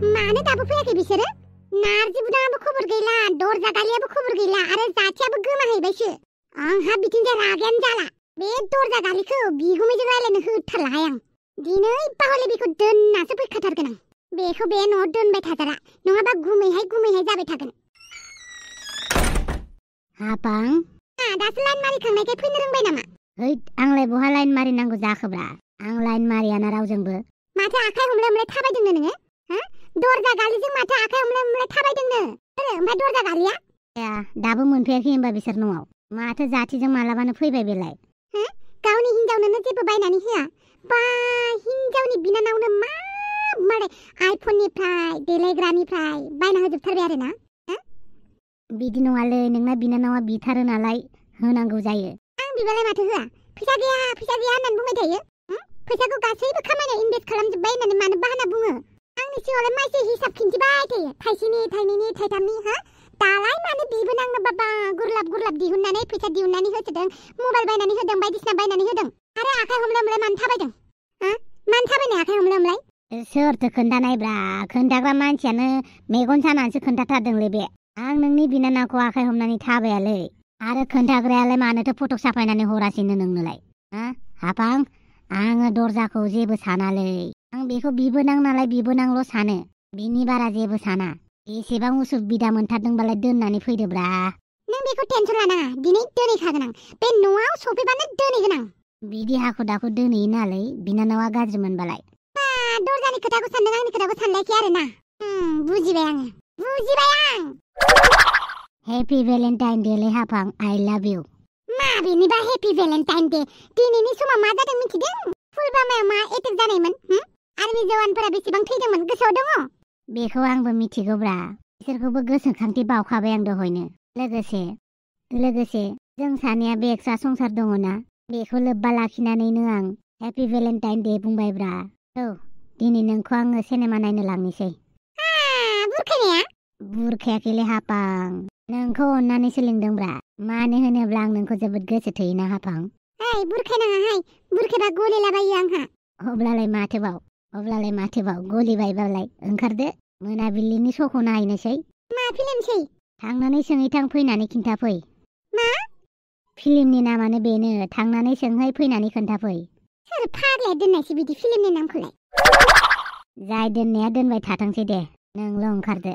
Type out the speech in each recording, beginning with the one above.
मानो दाबो फैयाखै बिसोरो? नारजि बुदाङाबो खबर गैला, दरजा गालियाबो खबर गैला आरो जाथियाबो गोमाहैबायसो। आंहा बिथिंजाय रागायानो जाला। बे दरजा गालिखौ बिगुमैजों रायलायनो होथारलाहाय आं। दिनै बाहले बेखौ दोननासो फैखाथारगोन आं। बेखौ बे न'आव दोनबाय थाजाला, नङाबा गुमैहाय जाबाय थागोन। हापां दासो लाइन मारिखांनायखाय फैनो रोंबाय नामा? हैद आंलाय बहा लाइन मारिनांगौ जाखोब्रा? आं लाइन मारियाना रावजोंबो। माथो आखाइ हमलाय हमलाय थाबायदोंनो नोङो? दरजा गालिजों माथो आखाइ हमलाय हमलाय थाबायदोंनो? ओमफ्राय दरजा गालिया? दाबो मोनफैयाखै होनबा बिसोर न'आव? माथो जाथिजों मालाबानो फैबाय बेलाय? गावनि हिनजावनोनो जेबो बायनानै होआ। बा हिनजावनि बिनानावनो मालाय आइफननिफ्राय देलायग्रानिफ्राय बायना होजोबथारबाय आरोना? बिदि नङालै, नोंना बिनानावा बिथारो नालाय होनांगौ जायो। आं बिबालाय माथो होआ? फैसा गैया होननानै बुंबाय थायो। फैसाखौ गासैबो खामानियाव इनभेस्ट खालामजोब्बाय होननानै मानो बाहाना बुङो? आंनि सिगाङावलाय माइसे हिसाब खिन्थिबाय थायो, थाइसेनि थाइनैनि थाइथामनि। दालाय मानो बिबोनांनो बाबा गुरलाब दिहुननानै फैसा दिहुननानै होसोदों, मबाइल बायनानै होदों, बायदिसिना बायनानै होदों। आरो आखाइ हमलाय हमलाय मानो थाबायदों? मानो थाबायनाय आखाइ हमलाय हमलाय? सोरथो खोन्थानायब्रा? खोन्थाग्रा मानसियानो मेगन सानानैसो खोन्थाथारदोंलै बे। आं नोंनि बिनानावखौ आखाइ हमनानै थाबायालै। आरो खोन्थाग्रायालाय मानोथो फटक साफायनानै हरासिनो नोंनोलाय? हापां, आङो दरजाखौ जेबो सानालै। आं बेखौ बिबोनां नालाय बिबोनांल' सानो, बिनि बारा जेबो साना। एसेबां उसुबिदा मोनथारदोंबालाय दोननानै फैदोब्रा। नों बेखौ टेनसन लानाङा, दिनै दोनहैखागोन आं। बे न'आव सफैबानो दोनहैगोन आं। बिदि हाखु दाखु दोनहैयो नालाय बिनानावा गाज्रि मोनबालाय? दरजानि खोथाखौ सानदों, आंनि खोथाखौ सानलायखै आरोना? बुजिबाय आं। हेपि भेलेन्टाइन डे लै हापां, आइ लाभ इउ। मा बेनिबा हेपि भेलेन्टाइन डे? दिनैनि समाव मा जादों मिथिदों? पुलवामायाव मा एटेक जानायमोन? आर्मि जवानफोरा बेसेबां थैदोंमोन गोसोआव दङ? बेखौ आंबो मिथिगौब्रा। बिसोरखौबो गोसोखांथि बावखाबाय आं दहायनो। लोगोसे जों सानैया बे एक्सट्रा संसार दङना, बेखौ लोब्बा लाखिनानैनो आं हेपि भेलेन्टाइन डे बुंबायब्रा। दिनै नोंखौ आङो सिनेमा नायनो लांनोसै। बुरखायनाया? बुरखायाखैलै हापां, नोंखौ अननानैसो लिंदोंब्रा। मानो होनोब्ला आं नोंखौ जोबोद गोसो थोयोना हापां। बुरखायनाङाहाय, बुरखायबा गलिलाबायो आंहा। अब्लालाय माथोबाव गलिबायबालाय ओंखारदो, मोनाबिलिनि श'खौ नायनोसै। मा फिल्मसै? थांनानै सोंहैथां, फैनानै खिन्थाफै। मा? फिल्मनि नामानो बेनो, थांनानै सोंहै, फैनानै खोन्थाफै। सोर फाग्लाया दोननायसै बिदि फिल्मनि नामखौलाय? जाय दोननाया दोनबाय थाथोंसै दे, नोंल' ओंखारदो।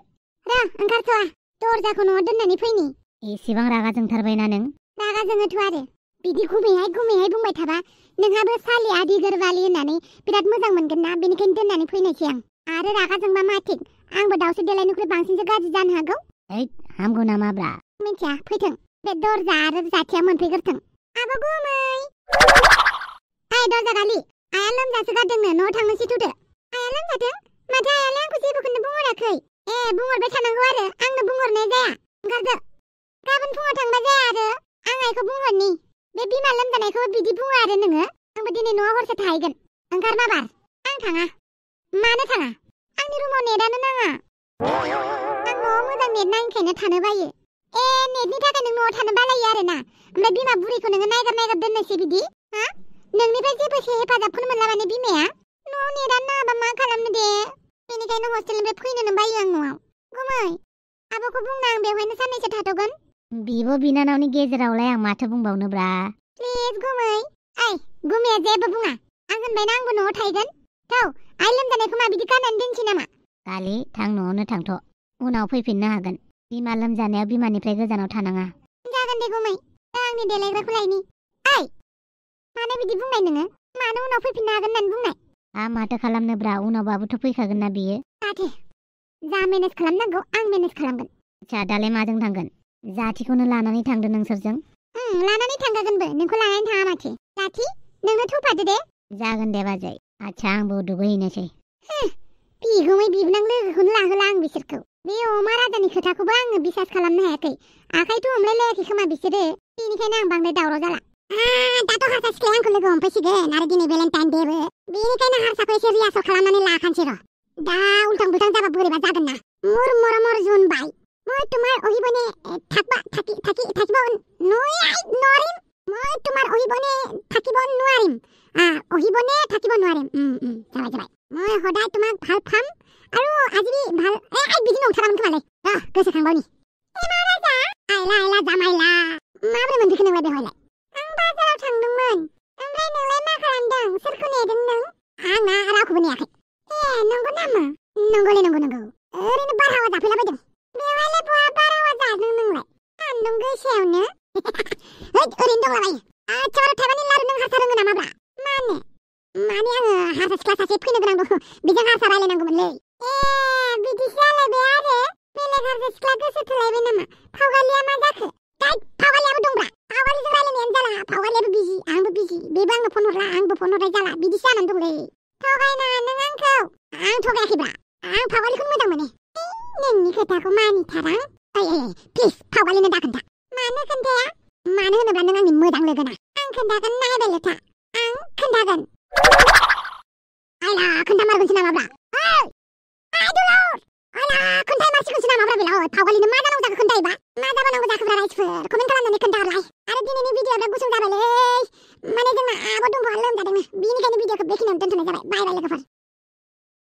ओंखारथ'आ, दरजाखौ न'आव दोननानै फैनि। एसेबां रागा जोंथारबायना नों? रागा जोङोथ' आरो। बिदि गुमैहाय बुंबाय थाबा नोंहाबो सालि आदि गोरबालि होननानै बिराद मोजां मोनगोन ना, बेनिखायनो दोननानै फैनायसै आं। आरो रागा जोंबा मा थिक, आंबो दाउसो देलायनिख्रुइ बांसिनसो गाज्रि जानो हागौ। हामगौ नामाब्रा? मिथिया, फैथों। बे दरजा आरो जाथिया मोनफैग्रोथों। आब' गुमै! दरजा गालि, आइया लोमजासो गारदोंनो, न'आव थांनोसै थुदो। आइया लोमजादों? माथो आइयालाय आंखौ जेबोखौनो बुंहराखै। बुंहरबाय थानांगौ आरो, आंनो बुंहरनाय जाया। ओंखारदो। गाबोन फुङाव थांबा जाया आरो? आं आइखौ बुंहरनि। बे बिमा लोमजानायखौ बिदि बुङो आरो नोङो? आंबो दिनै न'आव हरसे थाहैगोन। ओंखार माबार। आं थाङा। मानो थाङा? आंनि रुमाव नेटानो नाङा। आं न'आव मोजां नेट नाङैखायनो थानो बायो। नेटनि थाखाय नों न'आव थानो बालायो आरोना? ओमफ्राय बिमा बुरैखौ नोङो नायगार दोननोसै बिदि? नोंनिफ्राय जेबो हेफाजाबखौनो मोनला माने बिमाया? न'आव नेटानो नाङाबा मा खालामनो दे? बेनिखायनो हस्टेलनिफ्राय फैनोनो बायो आं न'आव। गुमै, आब'खौ बुंना आं बेवहायनो साननैसो थाथ'गोन। बिब' बिनानावनि गेजेरावलाय आं माथो बुंबावनोब्रा? प्लिज गुमै। गुमैया जेबो बुङा। आं होनबायना आंबो न'आव थाहैगोन। आइ लोमजानायखौ मा बिदि गारनानै दोनसै नामा? गालि, थां न'आवनो थांथ'। उनाव फैफिननो हागोन। बिमा लोमजानायाव बिमानिफ्राय गोजानाव थानाङा। जागोन दे गुमै। आंनि देलायग्राखौ लायनि। मानो बिदि बुंनाय नोङो? मानो उनाव फैफिननो हागोन होननानै बुंनाय? माथो खालामनोब्रा, उनावबाबोथ' फैखागोन ना बियो। जाथे, जा मेनेज खालामनांगौ आं मेनेज खालामगोन। दालाय माजों थांगोन? जाथिखौनो लानानै थांदो नोंसोरजों। लानानै थांखागोनबो, नोंखौ लानानै थाङा माथो। जाथि, नोंनो थौफादो दे। जागोन दे बाजै। आंबो दुगैहैनोसै। बिगुमै बिबोनां लोगोखौनो लाहोला आं बिसोरखौ। बे अमा राजानि खोथाखौबो आङो बिसास खालामनो हायाखै। आखाइथ' हमलायलायाखै खोमा बिसोरो, बेनिखायनो आं बांद्राय दावराव जाला। दाथ' हारसा सिख्लाया आंखौ लोगो हमफैसिगोन आरो दिनै भेलेन्टाइन डेबो। बेनिखायनो हारसाखौ एसे रियासल खालामनानै लाखानोसै र'। दा उल्थां बुल्थां जाबा बोरैबा जागोन ना। मुर जुनबाय। মই তোমাৰ অহিবনে থাকিব নোৱাৰিম। মই সদায় তোমাক 발팜 아유 아직이 발 아이 비지 नंथारामोन खोमालै गोसोखांबावनि मा राजा आइला जामाइला माबोरै मोनफैखो नोंलाय बेवहायलाय आं बाजाराव थांदोंमोन ओमफ्राय नोंलाय मा खालामदों सोरखौ नेदों नों आंना रावखौबो नेयाखै नंगौ नामा नंगौ ओरैनो बारहावा जाफैलाबायदों बेवहायलाय बहा बारहावा जादों नोंलाय सान्दुं गोसायावनो ओरैनो दंलाबायो आथिबाराव थाइबानि लारु नों हारसा रोङो नामाब्रा माने आङो हारसा सिख्ला सासे फैनो गोनां दं बेजों हारसा रायलायनांगौमोनलै बिदिसो जालायबाय आरो बेलेग हारसा सिख्ला गोसो थोलायबाय नामा फावगालिया मा जाखो फावगालियाबो दंब्रा फावगालिजों रायलायनायानो जाला फावगालियाबो बिजि आंबो बिजि बेबो आंनो फन हरला आंबो फन हरनाय जाला बिदिसो जानानै दंलै थगायनाङा नों आंखौ आं थगायाखैब्रा आं फावगालिखौनो मोजां मोनो नोंनि खोथाखौ मानिथारां प्लिज फावगालिनो दाखोन्था मानो खोन्थाया मानो होनोब्ला नों आंनि मोजां लोगोना आं खोन्थागोन नायबायल' था आं खोन्थागोन आइला खोन्थामारगोनसो नामाब्रा आइदुलर आइला खोन्थामारसिगोनसो नामाब्रा बेलाय फावगालिनो मा जानांगौ जाखो खोन्थायोबा मा जाबानांगौ जाखोब्रा राइजफोर कमेन्ट खालामनानै खोन्थाहरलाय आरो दिनैनि भिडिअ'आ गुसुं जाबायलै माने जोंना आब' दंबावो